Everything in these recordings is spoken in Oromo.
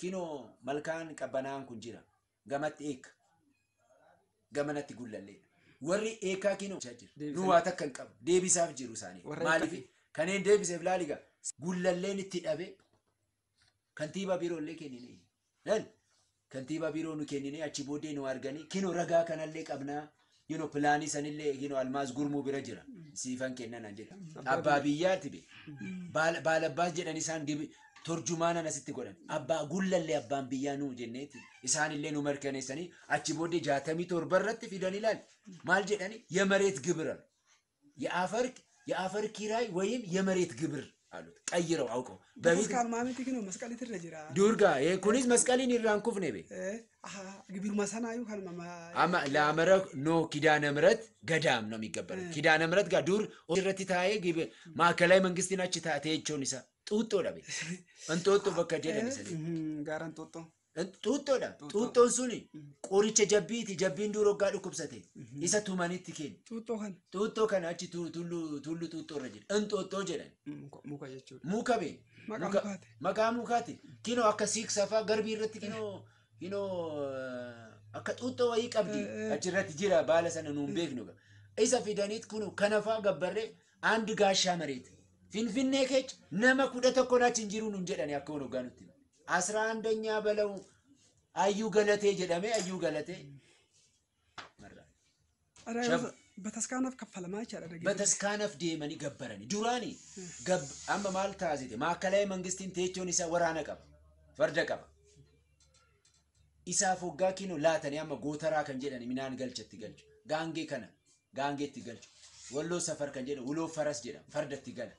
Kinoo malkaan qabbanaan kun jira. Gamatti eeka. Gamanatti gullalleedha. Warri eekaa kinoo jira. Nu waa takka hin qabu. Deebisaaf jiru isaanii. Maaliif kanneen deebiseef laaligaa gullalleen itti dhabe kantiibaa biiroo illee kennine. Laal kantiibaa biiroo nu kennine achi booddee nu arganii kinoo ragaa kanallee qabnaa. Yino pilaanii sanillee yino Almaaz Gurmuu bira jira. Siifan kennan jedha. Abbaa biyyaati be. Baalabbaas jedhan isaan torjumaanan asitti godhan. Abbaa gullallee abbaan biyyaa nuu jenneeti. Isaanillee nu mirkaneessanii achi booddee 67 irratti fidan ilaali. Maal jedhani? የመሬት ግብር አሉ። የአፈር ኪራይ ወይም የመሬት ግብር አሉት። ቀይረው አውቀው በፊት Bataskaanuma kinoo masqaliitu irra jira. Durga kunis masqaliin irraan kufne be. Gibiruma sanaayyuu kanuma. Amma ለአመረ ኖ ኪዳነ ምሕረት ገዳም ነው የሚገበረው። ኪዳነ ምሕረት ጋር ዱር irratti taa'ee ማዕከላዊ መንግስtiin achi taa'ee jechuun isaa xuuxxoodha be. Inxooxxoo bakka jedhan isanii. Gaara Inxooxxoo. Xuuxxoodha. Xuuxxoon suni qoricha jabbiiti. Jabbiin dur hoggaa dhukkubsate isa tumanitti kennu. Xuuxxoo kana. Xuuxxoo kana achi tullu xuuxxoo irra jira. Inxooxxoo jedhan. Muka jechuudha. Muka be. Maqaa mukaati. Maqaa mukaati. Kinoo akka siiqsafaa garbii irratti kinoo akka xuuxxoo wayii qabdi. Achirratti jira baala sana nuun beeknu. Isa fidaniit kun kanafaa gabbarree አንድ ጋሻ መሬት ፊንፊኔ keessa nama 11 achi hin jiru nuun jedhani akka hoggaa nutti. 11ኛ በለው Ayyuu Galatee jedhamee Ayyuu Galatee. Bataskaanaaf kaffalamaa jechaadha. Bataskaanaaf deemanii gabbaranii duraani amma maal taasise maakalaayii mangistiin teechoon isaa waraana qaba farda qaba. Isaaf hoggaa kinoo laatanii amma gootaraa kan jedhani minaan galchatti galchu gaangee kana gaangeetti galchu walloo safar kan jedhu uloo faras jedhama fardatti gala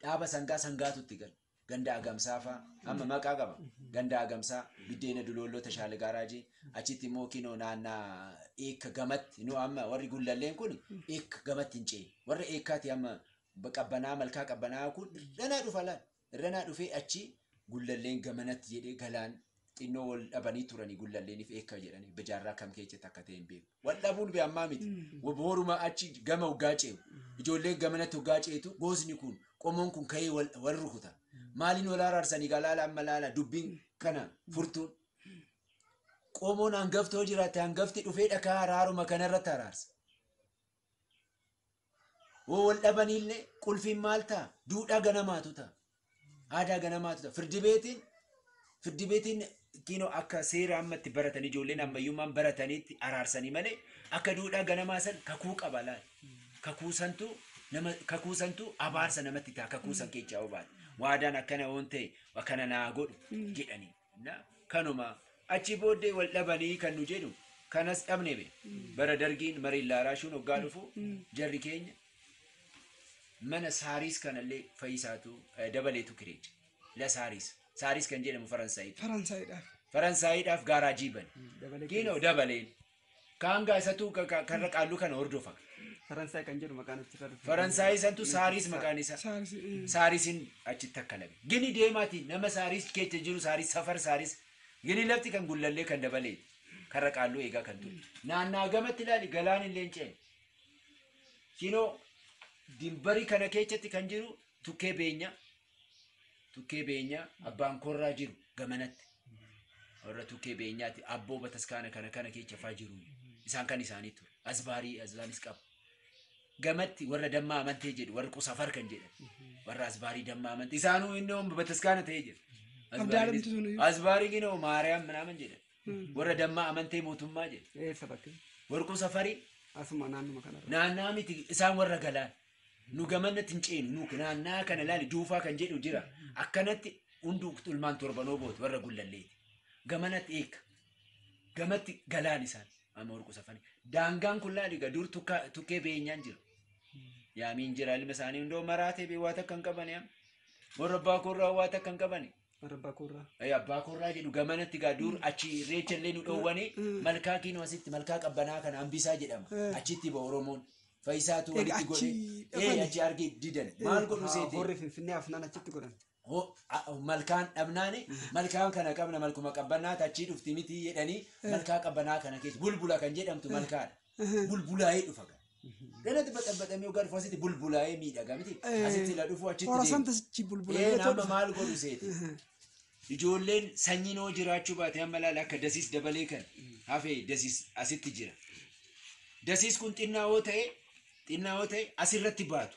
dhaaba sangaa sangaatutti gala. Ganda agamsaa faa amma maqaa qaba. Ganda agamsaa biddeena dulolloo tashaale gaaraajii achitti immoo kinoo naannaa eekka gamatti nu amma warri gullalleen kun eekka gamatti hin ce'e. Warra eekkaati amma qabbanaa malkaa qabbanaa kun irranaa dhufa laal. Irranaa dhufee achi gullalleen gamanatti jedhee galaan xinnoo wal dhabanii turanii gullalleeniif eekka jedhanii bijaarraa kam keessatti akka ta'e hin beeku. Wal dhabuun be ammaa miti. Booruma achi gama hoggaa ce'u. Ijoolleen gamanatti hoggaa ce'etu gosni kun qomoon kun ka'ee wal rukuta. Maaliin wal araarsanii galaala amma laala dubbiin kana furtuun. Qomoon hangaftoo jiraate hangafti dhufee dhakaa araaruma kanarratti araarsa. Woo wal dhabaniillee qulfiin maal ta'a? Duudhaa ganamaatu ta'a. Aadaa ganamaatu ta'a. Firdi beetiin kinoo akka seera ammatti baratan ijoolleen ammayyummaan barataniitti araarsanii malee akka duudhaa ganamaa san kakuu qaba laal. Kakuu santu abaarsa namatti ta'a kakuu san keessaa obaate. Waadaan akkana oon ta'e akkana naa godhu jedhanii. Kanuma achi booddee wal dhabanii kan nu jedhu kanas dhabne be. Bara dargiin mariin laaraashuun hoggaa dhufu jarri keenya mana saariis kanallee fayyisaatu dabaleetu kireeche. La saariis. Saaris kan jedhamu Faransaayidha. Faransaayidhaaf. Faransaayidhaaf gaaraajii bane. Kinoo dabaleen. Kaangaa isatu karra qaalluu kana hordofa. Faransaay kan jedhu maqaan achirra dhufe. Faransaay santu Saaris maqaan isaa. Saarisiin achitti akka labe. Gini deemaati nama Saaris keessa jiru Saaris safar Saaris. Gini lafti kan gullallee kan dabaleeti. Karra qaalluu eegaa kan ture. Naannaa gamatti ilaali galaan illee hin ceene. Kinoo dimbarii kana keessatti kan jiru tukkee beenyaa. Tukkee beenyaa abbaan korraa jiru gamanatti. Warra tukkee beenyaati abboo bataskaana kana kana keessa faa jiru. Isaan kan isaanii ture. Asbaarii asbaanis qabu. Gamatti warra dammaa amantee jedhu warra qusafar kan jedhan. Warra asbaarii dammaa amantee isaanuu inni bataskaana ta'ee jira. Asbaarii ginoo Maariyaam minaaman jedhan. Warra dammaa amantee mootummaa jedhu. Eessa bakki? Warquu safarii. Asuma naannuma kanarra. Naannaa miti isaan warra galaan. Nu gamanatti hin ceenu nu naannaa kana laali duufaa kan jedhu jira. Akkanatti hunduu ilmaan torbanoo bootu warra gullalleeti. Gamanatti eekka. Gamatti galaan isaan amma warquu safarii. Daangaan kun laali dur tukkee beenyaan jiru. Yaamiin jira ilma isaanii hundoo maraatee bee waa takka hin qabani amma. Warra abbaa korraa waa takka hin qabani. Warra abbaa korraa. Abbaa korraa jedhu gamanatti gaa dur achi irreecha illee nu dhoowwanii malkaa kinoo asitti malkaa qabbanaa kana hambisaa jedhama. Achitti ba Oromoon. Fayyisaatu walitti godhee achi argee didan maal godhu seete. Horri Finfinnee afnaan achitti godhan. Malkaan dhabnaani malkaan kana qabna malkuma qabbanaati achii dhufti miti jedhanii malkaa qabbanaa kana keessa bulbula kan jedhamtu malkaadha. Bulbulaa'ee dhufa gaa. Ganatti baxabaxamee hoggaa dhufu asitti bulbulaa'ee miidhaga miti. Asitti la dhufu achitti deema. Nama maal godhu seete. Ijoolleen sanyiin hoo jiraachuu baate amma laala akka dasiis dabalee kan hafee dasiis asitti jira. Dasiis kun xinnaa hoo ta'e asirratti baatu.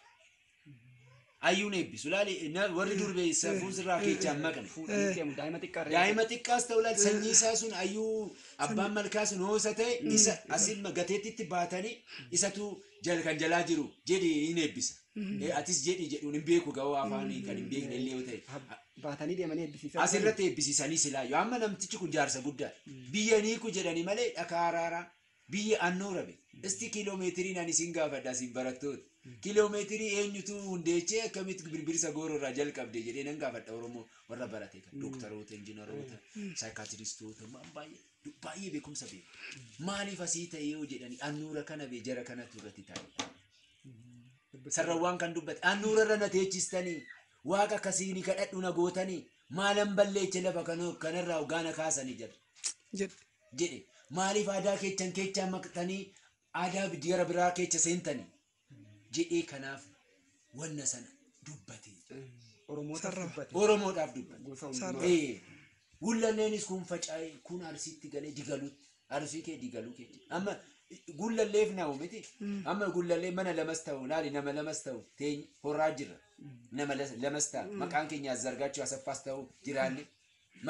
Ayyuun eebbisu laali warri durbee safuun sirraa keechaa hin maqne. Fuudhanii deemu daa'ima xiqqaarra. Daa'ima xiqqaas ta'u laal sanyii isaa sun ayyuu abbaan malkaa sun hoosa ta'e isa asin gateettitti baatanii isatu kan jalaa jiru jedhi hin eebbisa. Atis jedhi jedhuun hin beeku ga'oo afaanii kan hin beekne illee yoo ta'e. Baatanii deemanii eebbisiisan. Asirratti eebbisiisanii silaayyuu amma namtichi kun jaarsa guddaadha. Biyya niiku jedhanii malee dhakaa araaraa biyya annuura be. Isti kiiloomeetiriin ani isin gaafadha isin barattoota. Kiiloomeetirii eenyutu hundeechee akkamitti birbirsa gooroo irraa jalqabde jedhee nan gaafadha Oromoo warra barate kan dooktaroota, injiinaroota, saayikaatiristoota waan baay'ee beekumsa beeku. Maaliif asii ta'e yoo jedhani annuura kana bee jara kanatu irratti taa'e. Sarrawaan kan dubbate annuura irra na teechistanii waaqa akkasii ni kadhadhu na gootanii maalan balleeche lafa kanarraa gaana kaasanii Jedhe. jedhe maaliif aadaa keechan keechaa maqtanii aadaa gara biraa keecha seentanii jedhee kanaaf wanna sana dubbate. Oromoota Sarara. dubbate. Oromoodhaaf dubbate. Gosa Sarara. hundumaa. Gullaleenis kun faca'ee kun arsiitti galee digaluutti arsii kee digaluu kee amma gullalleef na'u miti amma gullallee mana lamas ta'u laali nama lamas ta'u teeny horaa jirra nama lamas ta'a maqaan keenya Azzargaachuu Asaffaas ta'u jiraanne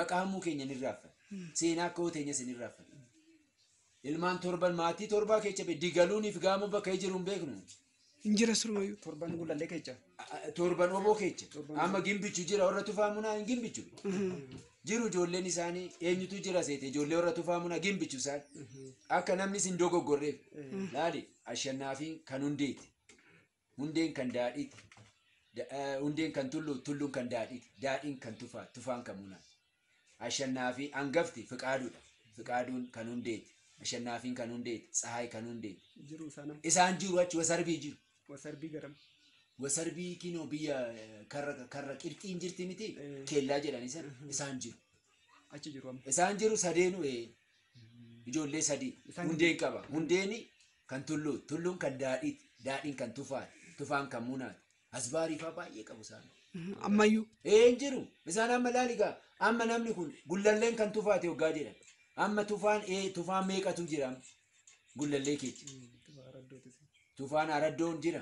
maqaan muu keenya ni raaffanna seenaa akka teenyas ni raaffanna ilmaan torban maatii torbaa keessa be digaluuniif gaamuu bakka jiru hin beeknu. Hin jira surumayyuu. Torban gullallee keessa. Torban oboo keessa amma gimbichu jira warra tufaamunaa hin gimbichu jiru ijoolleen isaanii eenyutu jira seete ijoollee warra tufaamunaa gimbichu isaan akka namni isin dogoggorreef laali ashannaafiin kan hundeeti hundeen kan daadhiiti hundeen kan tullu tulluun kan daadhiiti daadhiin kan tufaa tufaan kan munaati ashannaafii hangafti fiqaaduudha fiqaaduun kan hundeeti ashannaafiin kan hundeeti tsahaay kan hundeeti Jiru isaana. isaan jiru achi wasarbii jiru. Wasarbii garam. Wasarbii kinoo biyya karra qirxiin jirti miti keellaa jedhani sana isaan jiru. Achi jiru amma. Isaan jiru sadeenu ijoollee sadii Isaan hundeen qaba. Hundeeni kan tulluu tulluun kan daadhiiti daadhiin kan tufaati tufaan kan munaati asbaarii fa'aa baay'ee qabu isaan. Ammayyuu. Hin jiru isaan amma laali gaa amma namni kun gullalleen kan tufaate hoggaa jedhan amma tufaan tufaan meeqatu jira gullallee keessa. Tufaan araddoon jira.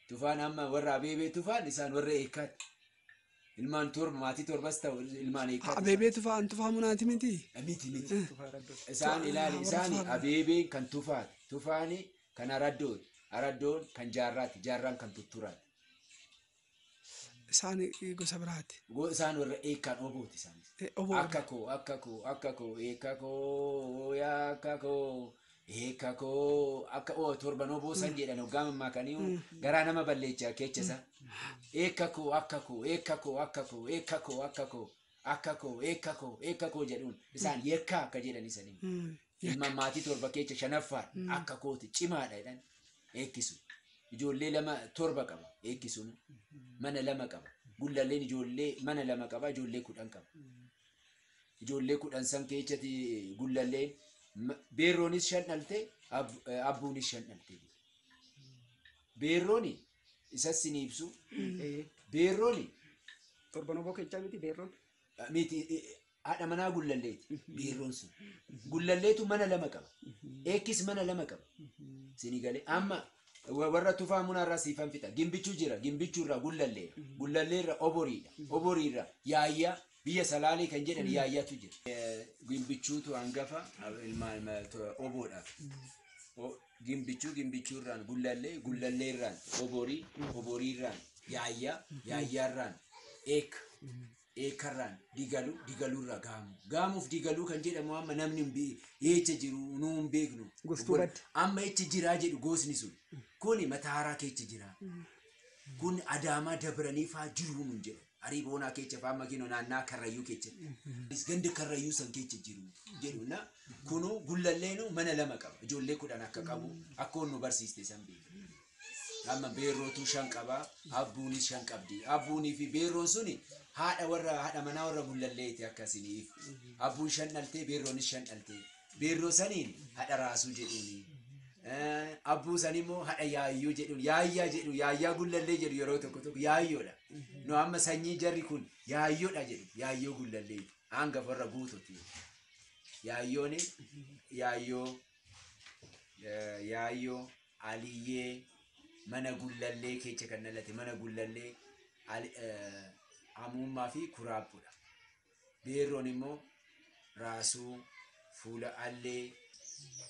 Tufaan amma warra abeebee tufaan isaan warra eekkaati. Ilmaan torba maatii torbas ta'u ilmaan eekkaati. Abeebee tufaa an tufaa munaati miti. Miti miti. Isaan ilaali isaan abeebeen kan tufaati. Tufaani kan araddooti. Araddoon kan jaarraati. Jaarraan kan tutturaati. Isaan gosa biraati. Isaan warra eekkaan obooti isaanis. Oboo. Akka koo akka koo akka koo eekka koo yaa akka koo eekka koo akka oo torban oboo san jedhan hoggaa mammaakanii garaa nama balleechaa keessa isaa. Eekka koo akka koo eekka koo akka koo eekka koo akka koo akka koo eekka koo eekka koo jedhuun isaan yeekkaa akka jedhan isanii. Ilmaan maatii torba keessa shanaffaadha akka kooti cimaadha jedhan eekkisu. Ijoollee lama torba qaba eekkisuun mana lama qaba. Gullalleen ijoollee mana lama qaba ijoollee 10 qaba. Ijoollee 10 san keessatti gullalleen beerroonis 5 dhalte abbuunis 5 dhalte. Beerrooni isas sin ibsu. Beerrooni Torban oboo keessaa miti beerroon. miti haadha manaa gullalleeti beerroon sun. Gullalleetu mana lama qaba. Eekkis mana lama qaba. Sini galee amma warra tufaa munaarraa siifan fixa. Gimbichuu jira. Gimbichuurraa gullalleera. Gullalleerra oboriidha. Oboriirra yaayyaa biyya salaalee kan jedhan yaayyaatu jira. Gimbichuutu hangafa ilmaan oboodhaaf. Gimbichuu gimbichuurraan gullallee gullalleerraan oborii oboriirraan yaayyaa yaayyaarraan eeka eekarraan digaluu digaluurra gaamu gaamuuf digaluu kan jedhamu amma namni eecha jiru nuu hin beeknu. Gostuu badde. Amma eecha jiraa jedhu gosni sun kuni mataaraa keessa jira. Kun adaamaa dabranii faa jiru nun jedha. Arii boonaa keessa faa makiinoo naannaa karrayyuu keessa. Ganda karrayyuu san keessa jiru jedhu na kunu gullalleenu mana lama qaba. Ijoollee 10 akka qabu akka nu barsiiste san beeku. Amma beerrootu 5 qaba abbuunis 5 qabdi. Abbuunii fi beerroon suni haadha warra haadha manaa warra gullalleeti akkasiniif. Abbuun 5 dhaltee beerroonis 5 dhaltee. Beerroo saniin haadha raasuu jedhuuni. Abbuu san immoo haadha yaayyoo jedhuun yaayyaa jedhu yaayyaa gullallee jedhu yeroo tokko tokko yaayyoodha. Nu amma sanyii jarri kun yaayyoodha jedhu yaayyoo gullallee hangafa warra guutuuti. Yaayyoon yaayyoo yaayyoo aliyyee mana gullallee keessa kan dhalate mana gullallee amummaa fi kuraappuudha. Beerroon immoo raasuu fuula allee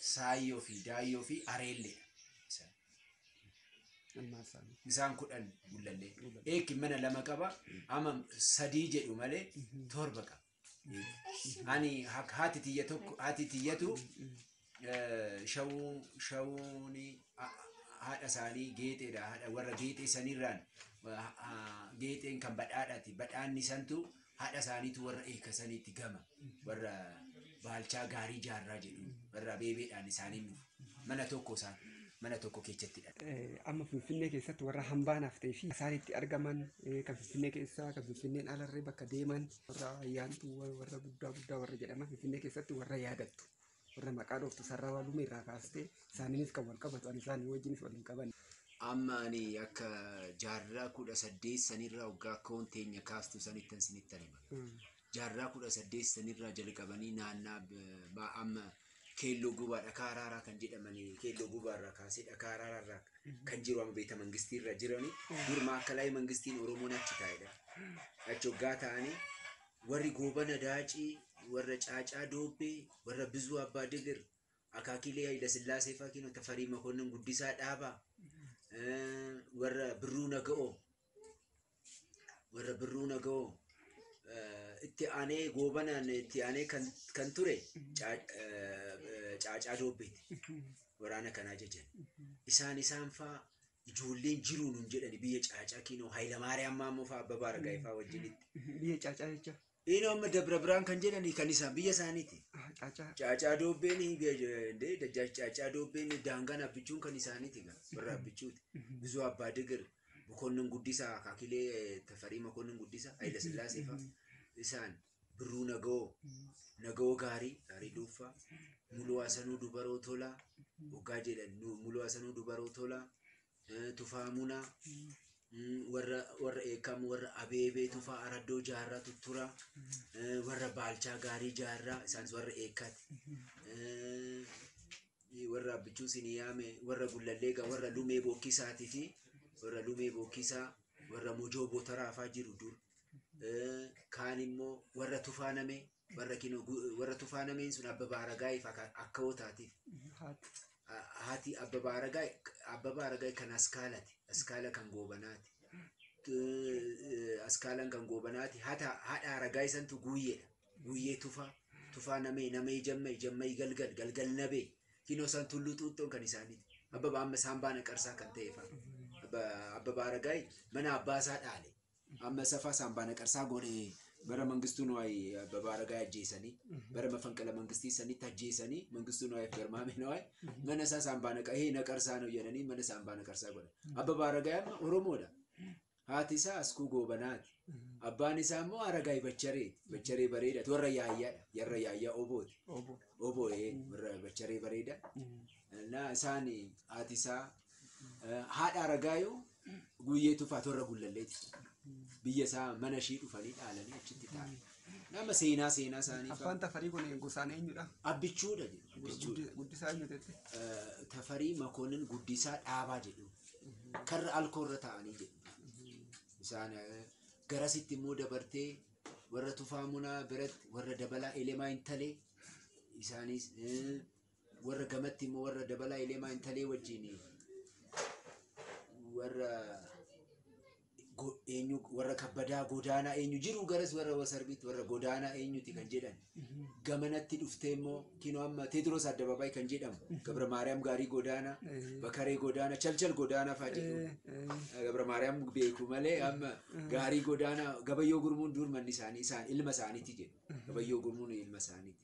saayyoo fi daayyoo fi areelleedha. Ilmaan isaanii. Isaan 10 gullallee. Eekki mana 2 qaba. Amma 3 jedhu malee 7 qaba. Ani haati tiyya tokko haati tiyyatu shawuuni haadha isaanii geexeedha. Haadha warra geexee sanirraan geexeen kan badhaadhaati. Badhaanni santu haadha isaaniitu warra eeka saniitti gama. Warra baalchaa gaarii jaarraa jedhu warra beebeedhaan isaaniin dhufu. Mana tokko isaan mana tokko keessattidha. Amma Finfinnee keessatti warra hambaanaaf ta'ee fi isaan itti argaman kan Finfinnee keessaa kan Finfinneen alarree bakka deeman warra ayyaantuu warra guddaa guddaa warra jedhaman Finfinnee keessatti warra yaadattu warra maqaa dhooftu sarara lume irraa kaastee isaaniinis kan wal qabatu ani isaanii wajjinis wal hin qaban. Amma ani akka jaarraa 18 sanirraa waggaa akka teenya kaastu sanittan sinittan hima. Jaarraa 18 sanirraa jalqabanii naannaa amma keelloo gubaa dhakaa araaraa kan jedhamanii keelloo gubaarraa kaasee dhakaa araaraarraa kan jiru amma beeta mangistiirra jiranii dur maakalaayii mangistiin Oromoon achi taa'edha. Achi waggaa ta'anii warri goobana daacii warra caacaa doobbee warra bizuu abbaa digir akaakilee Hayila Sillaasee fa'aa kinoo Tafarii Makonnin Guddisaa Dhaabaa warra Birruu Naga'oo warra Birruu Naga'oo itti aanee goobanaan itti aanee kan ture caacaa doobbeeti. Waraana kanaa jajan. Isaan faa ijoolleen jiru nuun jedhani biyya caacaa kinoo Hayilamaariyaam Maammoo faa Abbabaa Aragaayii faa wajjinitti. Biyya caacaa jecha. Inni amma Dabra Biraan kan jedhani kan isaan biyya isaaniiti. Caacaa. Caacaa doobbeen caacaa doobbeen daangaan abbichuun kan isaaniiti warra abbichuuti. Bizuu Abbaa Digir Mokonnin Guddisaa akaakilee Tafarii Mokonnin Guddisaa Hayila Sillaasee faa isaan Birruu Naga'oo Naga'oo Gaarii Gaarii Duuffaa Muluu Hasanuu Dubaroo Tolaa waggaa jedhan Muluu Hasanuu Dubaroo Tolaa Tufaa Munaa warra eekamu warra Abeebee Tufaa Araddoo Jaarraa Tutturaa warra Baalchaa Gaarii Jaarraa isaanis warra eekkaati. Warra Abbichuu Siniyaame warra Gullallee warra Lumee Bookkisaatii fi warra Lumee Bookkisaa warra Mojoo Botaraa faa jiru dur. Kaan immoo warra Tufaanamee warra kinoo warra Tufaanameen sun Abbabaa Aragaayii faa akka hootaatiif. Haati Abbabaa Aragaayii kan Askaalati. Askaala kan goobanaati. Askaalaan kan goobanaati. Haadha Aragaayii santu guuyyeedha. Guuyyee Tufaa. Tufaa namee namee jammai jammai galgal galgal nabee. Kinoo isaan tulluu xuuxxoon kan isaaniiti. Abbabaa amma saambaa naqarsaa kan ta'e fa'a. Abbabaa Aragaayii mana abbaasaa dhaale. Amma safaa saambaa naqarsaa godhe bara Mangistuu Nuwaayii Abbabaa Aragaayii ajjeesanii bara mafanqala mangistii sanitti ajjeesanii Mangistuu Nuwaayiif Garmaamee Nuwaayii mana isaa saambaa naqarsaa nu jedhanii mana saambaa naqarsaa godhan. Abbabaa Aragaayii amma Oromoodha. Haati isaa Askuu Goobanaati. Abbaan isaa immoo Aragaayii Bachareeti. Bacharee bareedaati. Warra yaayyaadha. Warra yaayyaa Obooti. Oboo warra Bacharee bareeda. Na isaan haati isaa haadha Aragaayuu Guyyee Tufaat warra Gullalleeti. Biyya isaa mana ishii dhufanii dhaalanii achitti taa'an. Nama seenaa isaanii. Abbaan Tafarii kun gosaan eenyudha? Abbichuudha jedhu. Guddisaa eenyu jette? Tafarii Makonnin Guddisaa Dhaabaa jedhu. Karra alkoorra taa'anii jedhu. Isaan garasitti immoo dabartee warra Tufaa Munaa biratti warra Dabalaa Elemaa Intalee isaanis warra gamatti immoo warra Dabalaa Elemaa Intalee wajjin warra eenyu warra Kabbadaa Godaanaa eenyu jiru garas warra Wasarbiitti warra Godaanaa eenyuti kan jedhan gamanatti dhuftee immoo kinoo amma Teediroos Addabaabaay kan jedhamu Gabra Maariyaam Gaarii Godaanaa Bakaree Godaanaa Chalchal Godaanaa fa'aa jedhu Gabra Maariyaam beeku malee amma Gaarii Godaanaa Gabayyoo Gurmuun dur manni isaanii isaan ilma isaaniiti jedhu Gabayyoo Gurmuun ilma isaaniiti.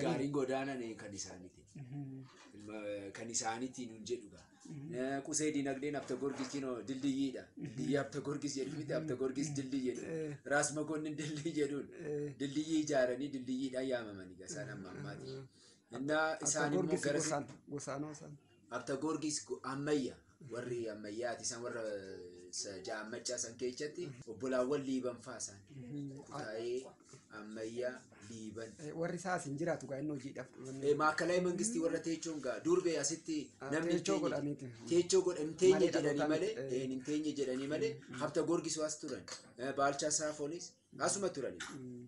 Gaariin Godaanaan kan isaaniiti. Kan isaaniiti nuun jedhu gaa. Qusee dinagdeen Abta Gorgis kinoo dildiyyiidha. Dildiyyii Abta Gorgis jedhu miti Abta Gorgis dildii jedhu. Raas Makonnin dildii jedhuun. Dildiyyii ijaaranii dildiyyiidhaan yaamamanii isaan amma ammaati. Innaa isaan immoo Gorgis gara gosaan gosaanoo isaan. Abta Goorgis ammayya warri ammayyaati isaan warra ja'ammachaa san keessatti obbolaawwan Liiban faa isaan. Kutaayee ammayyaa Liiban. Warri isaas hin jiraatu gaa inni hojiidhaaf. Maakalaay mangistii warra teechoon gaa durbee asitti namni hin Teechoo teenye godhaniiti. teechoo godhan hin teenye Malee jedhanii dhalootaan malee hin teenye jedhanii malee Habta Goorgis waas turan. Baalchaa Saafonis asuma turani.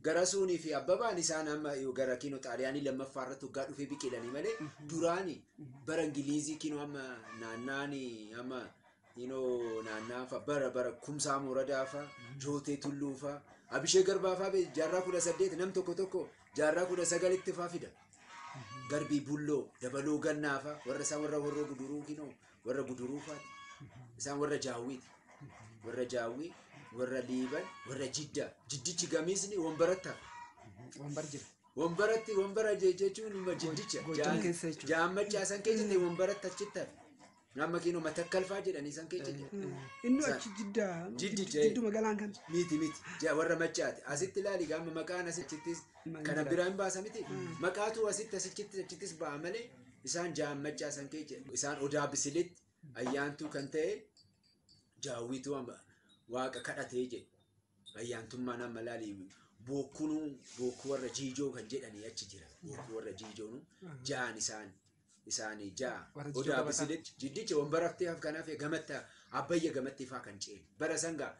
Gara suunii fi Abbabaan isaan amma gara kiinoo Xaaliyaanii lammaffaa irratti waggaa dhufee biqilanii malee duraani bara Ingilizii kiinoo amma naannaani amma kiinoo naannaa fa bara bara Kumsaa Mooradaa fa Jootee Tulluu fa Abishee Garbaa fa jaarraa 18 nam tokko tokko jaarraa 19tti faa fida. Garbii Bulloo Dabaloo Gannaa fa warra isaan warra warra guduruu kinoo warra guduruu faati. Isaan warra Jaawwiiti. Warra Jaawwii, warra Liiban, warra Jiddaa. Jiddichi gamiisni wombaratti hafa. Wambar jira. Wombaratti wombara jechuun ima jiddicha. Goojjam keessa jechuudha. Jaammachaa san keessatti wombaratti achitti hafe. Amma kinoo matakkalfaa jedhanii san keessa jira. Inni achi jiddaa Jiddicha. jidduma galaan kan. Miti miti. Warra machaati. Asitti ilaali gaama maqaan asichittis kana biraa hin baasa miti. Maqaatu asitti asichittis achittis ba'a malee isaan jaammachaa san keessa isaan Odaa Bisilitti ayyaantuu kan ta'e Jaawwiitu amma waaqa kadhatee jedhu. Ayyaantummaan amma ilaali bookkunuu bookkuu warra jiijoo kan jedhanii achi jira. Bookkuu warra jiijoonu ja'an isaan isaanii ja'a. Warra jiijoo Odaa qabataa. Bisilitti jiddicha wombaraftee haf kanaaf gamatti abbayya gamatti faa kan ce'e. Bara sangaa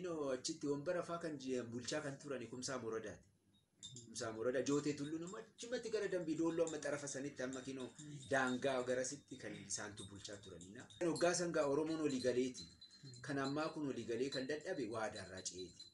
inoo achitti wombara faa kan bulchaa kan turani Kumsaa Moradaati. Kumsaa Morodaa Jootee Tulluun immoo achumatti gara Dambii Doolloo amma xarafa sanitti amma kinoo daangaa garasitti kan isaantu bulchaa turanidha. Hoggaa sangaa Oromoon walii galeeti. Kan ammaa kun walii galee kan dadhabe waadaarraa ce'eeti.